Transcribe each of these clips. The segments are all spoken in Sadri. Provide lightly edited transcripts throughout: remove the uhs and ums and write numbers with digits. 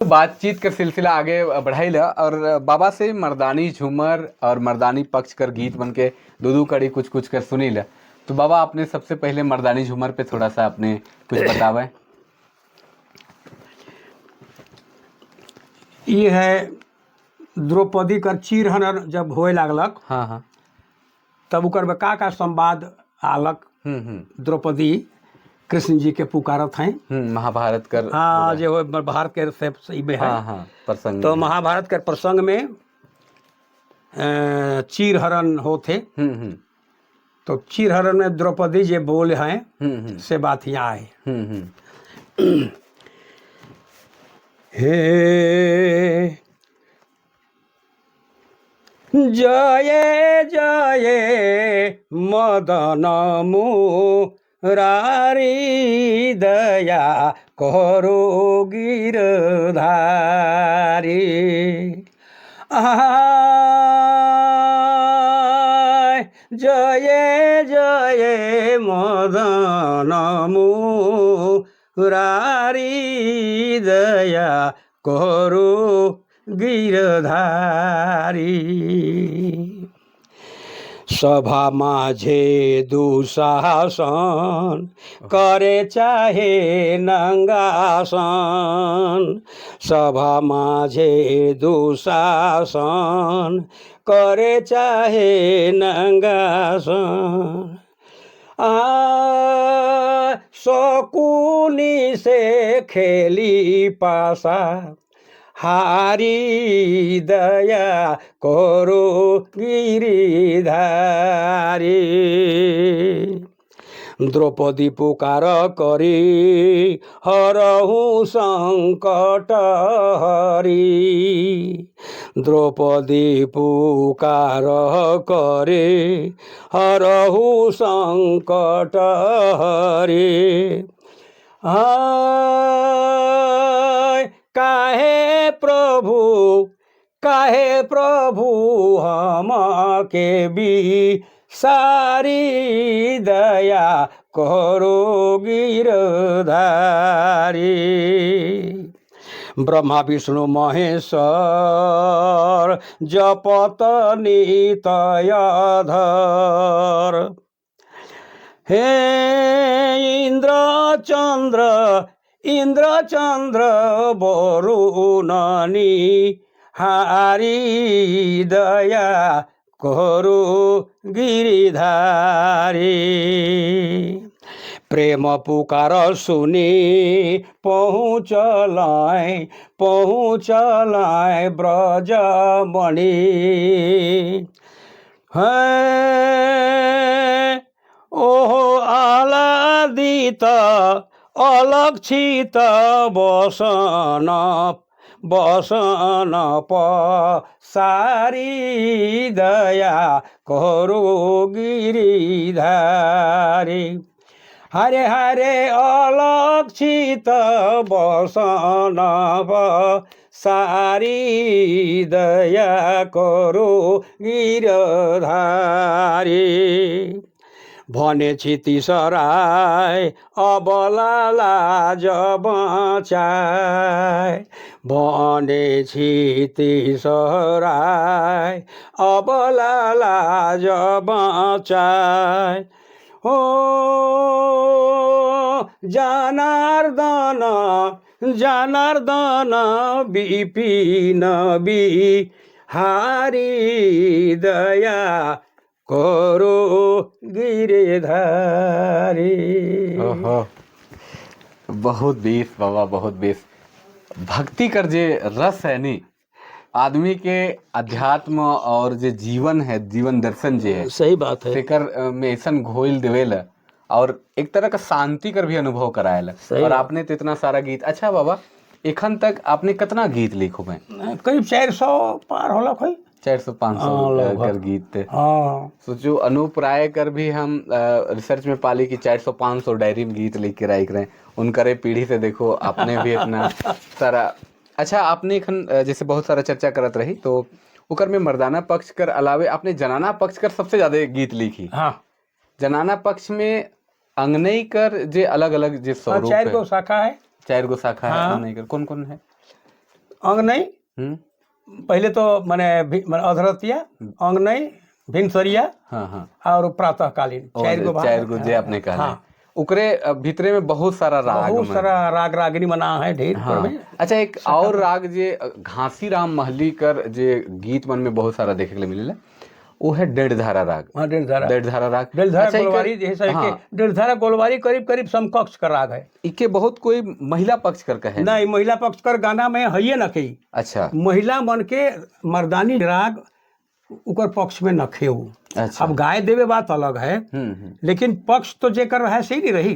बातचीत के सिलसिला आगे बढ़ाइला और बाबा से मर्दानी झूमर और मर्दानी पक्ष कर गीत बन के दो दो कड़ी कुछ कुछ कर सुनी ला। तो बाबा, आपने सबसे पहले मर्दानी झूमर पे थोड़ा सा आपने कुछ बतावे। ये है द्रौपदी कर चीरहरण जब होए लागलक, हाँ हाँ तब उकर में का का संवाद आलक। द्रौपदी कृष्ण जी के पुकारत हैं। महाभारत कर। हाँ, जो हो भारत के से में है। हाँ हाँ, प्रसंग। तो महाभारत के प्रसंग में चीरहरण होथे। हम्म हम्म तो चीरहरण में द्रौपदी जे बोल हैं, हम्म हम्म से बात यहाँ है। हम्म हम्म हे जय जय मदन मुरारी, दया करो गिरधारी। आय जय जय मदन मुरारी, दया करो गिरधारी। सभा माझे दुशासन करे चाहे नंगासन, सभा माझे दुशासन करे चाहे नंगासन। आ शकुनी से खेली पासा हारी, दया करो गिरिधारी। द्रौपदी पुकार करी हरहु संकट हरी, द्रौपदी पुकार करे हरहु संकट हरी। हाय काहे प्रभु, काहे प्रभु हम के बी सारी, दया करो गिरधारी। ब्रह्मा विष्णु महेश्वर जपत नितय धर, हे इंद्र चंद्र, इंद्र चंद्र वरुण हारी, दया करो गिरिधारी। प्रेम पुकार सुनी पहुँचलाय, पहुँचलाय ब्रजमणि है। ओहो आह्लादित अलक्षित बसन, बसन पसारी, दया करो गिरिधारी। हरे हरे अलक्षित बसन पसारी, दया करो गिरधारी। भने क्षितिसराय अबला लाज बचाए, भने क्षितिसराय अबला लाज बचाए। हो जनार्दन, जनार्दन विपिन बिहारी, दया करो गिरधारी। ओहो, बहुत बेस बाबा, बहुत बेस। भक्ति कर जे रस है नी, आदमी के अध्यात्म और जे जीवन है, जीवन दर्शन जे है, सही बात है। तेकर में ऐसन घोल देवेला और एक तरह का शांति कर भी अनुभव कराएला। सही और बात। आपने तो इतना सारा गीत, अच्छा बाबा, एखन तक आपने कितना गीत लिखो में? करीब 400 पार होला कोई। 400 500 हाँ, लगभग। कर गीत। हाँ। सोचो, अनूप राय कर भी हम रिसर्च में पाली कि 400 500 डायरी में गीत लिख के राख रहे हैं। उनकरे पीढ़ी से देखो, आपने भी इतना सारा। अच्छा, आपने एखन जैसे बहुत सारा चर्चा करत रही, तो ओकर में मर्दाना पक्ष कर अलावे आपने जनाना पक्ष कर सबसे ज्यादा गीत लिखी। हाँ। जनाना पक्ष में अंगनई कर जे अलग अलग जे हाँ, स्वरूप चार है। गो शाखा है। चार गो शाखा है। हाँ। अंगनई कर कौन कौन है? अंग नहीं। पहले तो माने माने अधरतिया, अंग नहीं, भिनसरिया हाँ हाँ और प्रातःकालीन, चार गो भाग। चार गो जे आपने कहा। हाँ। उकरे भीतरे में बहुत सारा राग बहुत में। सारा राग रागिनी मना है ढेर। हाँ। में। अच्छा, एक और राग जे घासी राम महली कर जे गीत मन में बहुत सारा देखे के मिलेला, वो है डेढ़ धारा राग। हाँ, डेढ़ धारा। डेढ़ धारा राग। डेढ़ धारा अच्छा, गोलवारी जैसे कि डेढ़ धारा गोलवारी करीब करीब समकक्ष का राग है। इके बहुत कोई महिला पक्ष कर कहे। नहीं, महिला पक्ष कर गाना में है न कही। महिला मन के मर्दानी राग उकर पक्ष में नखे उ। अब गाय देवे बात अलग है, हम्म हम्म लेकिन पक्ष तो जेकर है सही नहीं रही।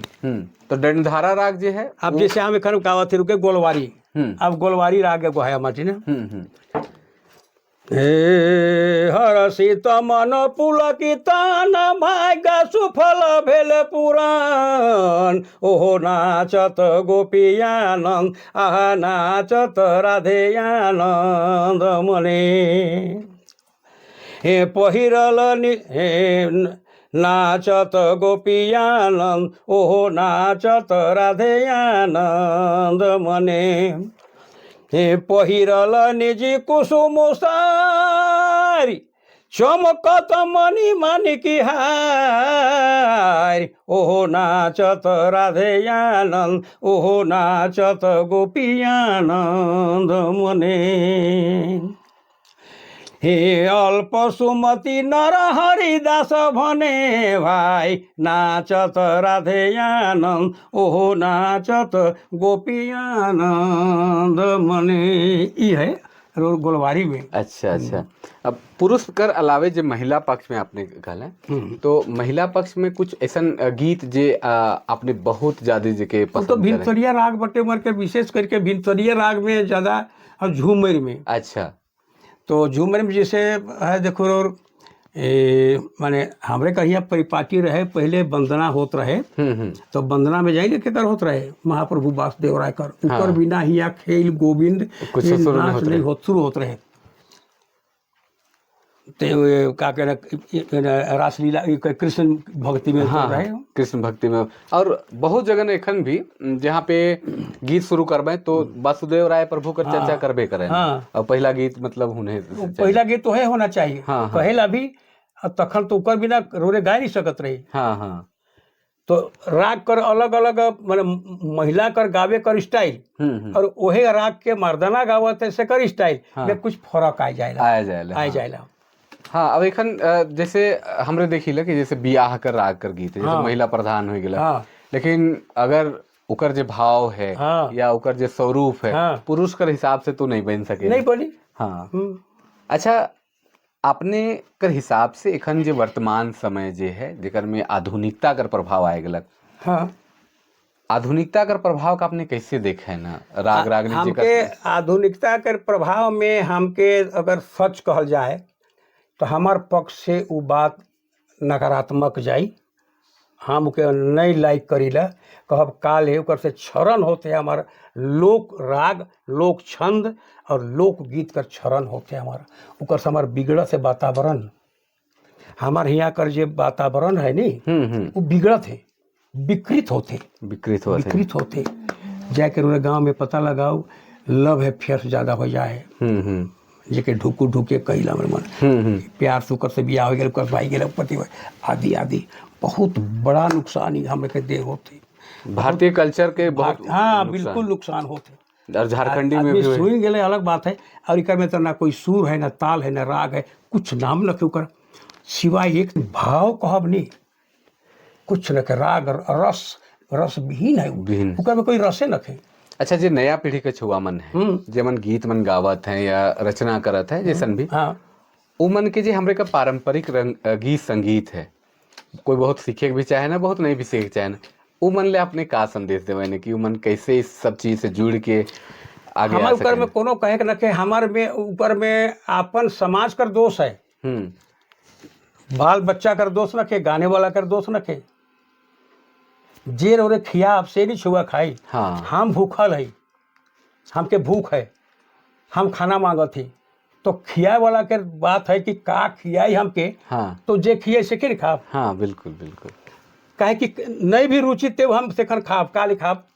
तो दंडधारा राग जे है। अब जैसे हम एखन गावत ही रुके गोलवारी। अब गोलवारी राग एगो है हमार ने। हम्म हम्म हे हरषित मन पुलकित भाग्य सुफल भेल पुरान, ओहो नाचत गोपियानंद, आहा नाचत राधे आनंद मने। हे पहिरल हे नाचत गोपियानंद, ओहो नाचत राधे आनंद मने। हे पहिरल निजी कुसुम सारी, चमकत मणि मानिकी हार, ओहो नाचत राधे आनंद, ओहो नाचत गोपियानंद मने। हे अल्प सुमति नर हरिदास भने भाई, नाचत राधे आनंद, ओहो नाचत गोपियानंद मने। ई है गोलवारी में। अच्छा, अब पुरुष कर अलावे जो महिला पक्ष में आपने कहला, तो महिला पक्ष में कुछ ऐसा गीत जे आपने बहुत ज्यादा जे के तो पसंद करें? भिनसरिया राग बटे मर के, विशेष करके भिनसरिया राग में ज्यादा और झूमर में। तो झूमर में जैसे है देखो, और माने हमरे कहिया परिपाटी रहे, पहले वंदना होत रहे। तो वंदना में जाइए, केकर होत रहे? महाप्रभु वासुदेव राय कर। ऊपर बिना हिया खेल गोविंद कुछ ये शुरू नहीं नाच होत नहीं रहे। होत, शुरू होत रहे। तो ये का कह रासलीला, ये कृष्ण भक्ति में रहे। कृष्ण भक्ति में, और बहुत जगह एखन भी जहाँ पे गीत शुरू करबे तो वासुदेव राय प्रभु कर चर्चा करबे करें। और पहला गीत मतलब उन्हें वो पहला गीत तो है, होना चाहिए। हाँ, हाँ। कहेला भी और तखन तो ओकर बिना रोरे गा नहीं सकत रही। हाँ हाँ तो राग कर अलग अलग, माने महिला कर गावे कर स्टाइल हम्म हम्म। और ओहे राग के मर्दाना गावत है से कर स्टाइल में कुछ फर्क आ जाएला। आया जाएला। आ जाएला। हाँ, अब एखन जैसे हमरे देखी कि जैसे बियाह कर राग कर गीत है, जैसे महिला प्रधान हो गेला, लेकिन अगर ओकर जे भाव है या ओकर जे स्वरूप है, पुरुष कर हिसाब से तो नहीं बन सके। नहीं बनी। अच्छा, अपने कर हिसाब से एखन जे वर्तमान समय जे है, जेकर में आधुनिकता कर प्रभाव आए गेलक, आधुनिकता कर प्रभाव का आपने कैसे देखा है ना राग रागनी हमके जेकर? आधुनिकता के प्रभाव में हमके अगर सच कहल जाए तो हमार पक्ष से उ बात नकारात्मक जाई। हम ओके नहीं लाइक करीला। कहब काल है, ओकर से क्षरण होते हमार लोक राग, लोक छंद और लोकगीत कर क्षरण होते हमार। ओकर से हमार बिगड़त से वातावरण। हमार यहाँ कर जे वातावरण है नी, वो बिगड़त है, विकृत होते। विकृत होते। विकृत होते। जाके रोरे गांव में पता लगाओ, लव अफेयर्स ज़्यादा हो जाए, जेके ढुकू ढुके कहिला हमर मन प्यार से ओकर से बियाह हो गेल, ओकर भाई गेल, पति आदि आदि। बहुत बड़ा नुकसान ही हमें के दे होते। भारतीय कल्चर के बहुत हाँ, नुकसान। बिल्कुल नुकसान होते। और झारखंडी में आदमी भी वही। सुन गेले अलग बात है, और एकर में तो ना कोई सुर है, ना ताल है, ना राग है, कुछ नाम न ओकर सिवाय एक भाव कहब नहीं, कुछ न के राग रस, रस विहीन है उ। विहीन। ओकर में कोई रसे न है। अच्छा, जे नया पीढ़ी के छुआ मन है, जे मन गीत मन गावत है या रचना करत है जैसन भी, उ मन के जे हमरे का पारंपरिक रंग गीत संगीत है, कोई बहुत सीखे के भी चाहे ना, बहुत नहीं भी सीखे के चाहे ना, उ मन ले अपने का संदेश देवे ने कि उ मन कैसे इस सब चीज से जुड़ के आगे आ हमार ऊपर सके? में कोनो कहे के न के, हमार में ऊपर में आपन समाज कर दोष है। बाल बच्चा कर दोष न के, गाने वाला कर दोष न के। जे रोरे खिया अब से नहीं छुआ खाई। हम भूखल है, हमके भूख है, हम खाना मांगत ही, तो खियाए वाला के बात है कि का खियाई हमके। तो जे खियाई से के खाब। हाँ, बिल्कुल बिल्कुल। काहे कि नहीं भी रुचि ते हम सेखन खाब, काली खाब,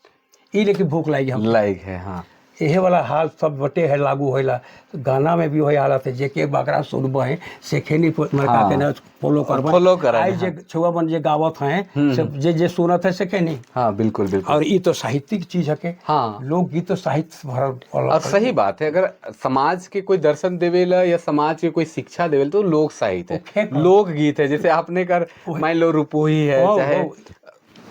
ई लेके भूख लागी हम। लाइक है, हाँ। यहे वाला हाल सब बटे है लागू होला। गाना में भी वही हालत है, जेके बकरा सुनब है सेखे नहीं मरका के ना फॉलो करब। फॉलो करब, आई जे छुआ मन जे गावत हैं, सब जे जे सुनत है सेखे नहीं। हाँ बिल्कुल बिल्कुल। और ये तो साहित्यिक चीज है के। हाँ। लोकगीत तो साहित्य भरल भरल। और सही बात है, अगर समाज के कोई दर्शन देवेला या समाज के कोई शिक्षा देवेला तो लोक साहित्य है, ओके। लोकगीत है। जैसे आपने कर मान लो रुपोही है, चाहे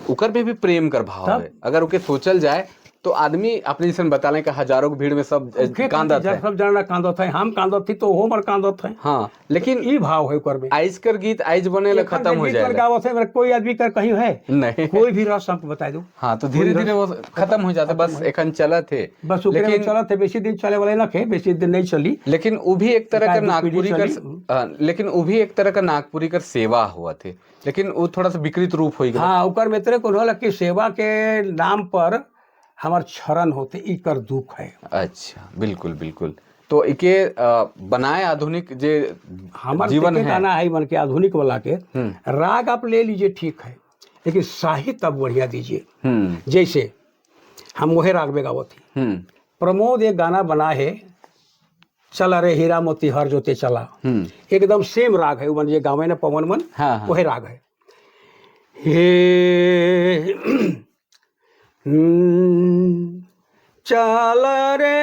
उकर में भी प्रेम कर भाव है, अगर उके सोचल जाए तो आदमी अपने जैसे बताले कि हजारों की भीड़ में सब कांदत है, सब जना कांदत है, हम कांदत थी तो हो मर कांदत है। हाँ, लेकिन ई भाव है ओकर में। आइज कर गीत आइज बने खत्म हो जाए, गावत है कोई आदमी कर कहीं है नहीं, कोई भी रस हमको बता दो। हाँ, तो धीरे धीरे वो खत्म हो जाता, बस एखन चलत है, बस लेकिन चलत है, बेसी दिन चले वाले ना खे, बेसी दिन नहीं चली। लेकिन वो भी एक तरह का नागपुरी कर, लेकिन वो भी एक तरह का नागपुरी कर सेवा हुआ थे, लेकिन वो थोड़ा सा विकृत रूप हो गया। हाँ, ओकर में तरह को कि सेवा के नाम पर हमार क्षरण होते, ई कर दुख है। अच्छा, बिल्कुल बिल्कुल। तो इके बनाए आधुनिक जे हमार जीवन है, गाना है मन के आधुनिक वाला के राग आप ले लीजिए ठीक है, लेकिन साहित्य आप बढ़िया दीजिए। जैसे हम वही राग में गावत थी, प्रमोद एक गाना बना है, चला रे हीरा मोती हर जोते चला, एकदम सेम राग है, मन जे गावे ना पवन मन। हाँ, हाँ। वही राग है। हे चल रे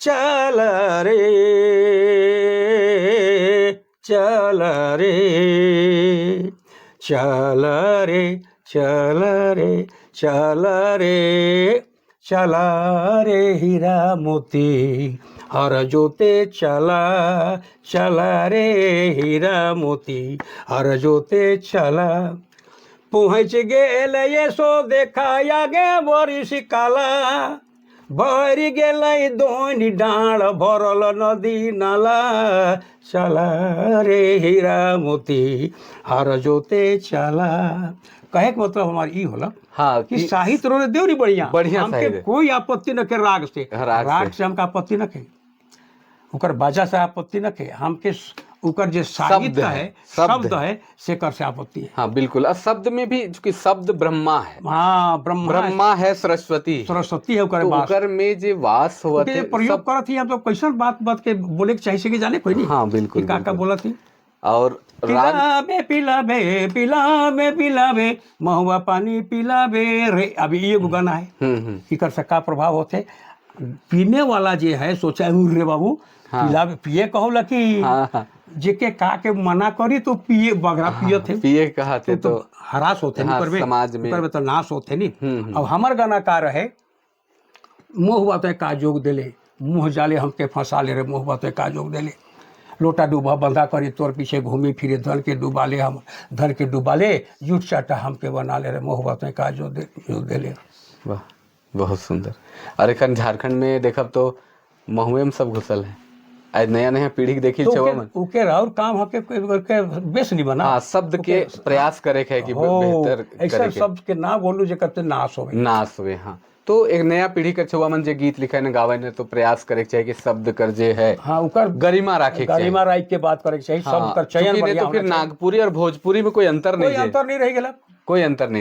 चल रे चल रे चल रे चल रे चल रे चला रे हीरा मोती हर जोते चला, चला रे हीरा मोती हर जोते चला, पहुँच गेल ये सो देखा गे बरिस काला, भरि गेलै दोनी डाँड भरल नदी नाला, चला रे हीरा मोती हर जोते चला। कहे के मतलब हमार ई होला। हाँ, कि साहित्य रोने देवरी बढ़िया बढ़िया हमके कोई आपत्ति न के राग से, राग से हमका आपत्ति न के, ओकर बाजा से आपत्ति न के, हमके ओकर जे साहित्य है, शब्द है, से कर से आपत्ति है। हाँ बिल्कुल। और शब्द में भी चूंकि शब्द ब्रह्मा है। हाँ, ब्रह्मा ब्रह्मा है, सरस्वती सरस्वती है, ओकर तो ओकर में जे वास होत है, प्रयोग करत ही हम तो कैसन बात बात के बोले के चाहिए कि जाने कोई नहीं। हाँ बिल्कुल, का का बोलत ही। और पिलाबे पिलाबे पिलाबे पिलाबे महुआ पानी पिलाबे रे, अभी ये गाना है, इकर से का प्रभाव होते, पीने वाला जे है सोचा रे बाबू। हाँ। पिलाबे पिए कहो लकी। हाँ। जेके का के मना करी तो पिए बगरा। हाँ। पिए थे, पिए कहा थे तो हरास होते। हाँ, नहीं समाज में तो नाश होते नहीं। अब हमार गाना का रहे, मोह बात का जोग देले, मुँह जाले हमके फंसा ले रे, मोह बात का जोग देले, लोटा डूबा बंधा करी तोर पीछे घूमी फिरे, धन के डूबा ले हम, धन के डूबा ले, जूठ चाटा हमके बना ले रे, मोह बात का जो दे ले। वाह, बहुत सुंदर। और एखन झारखंड में देखब तो महुए में सब घुसल है, आज नया नया पीढ़ी के देखी तो ओके और काम हके के बेस नहीं बना। हाँ, शब्द के प्रयास करे है कि बेहतर ऐसा शब्द के ना बोलू जे करते नाश होवे, नाश होवे। हाँ, तो एक नया पीढ़ी के छुआ मन जे गीत लिखे ने गावे ने तो प्रयास करे के चाहिए कि शब्द कर जे है। हाँ, उकर गरिमा राखे, गरिमा राख के बात करे के चाहिए। हाँ, शब्द कर चयन तो फिर नागपुरी और भोजपुरी में कोई अंतर नहीं, कोई अंतर नहीं रह गेला, कोई अंतर नहीं।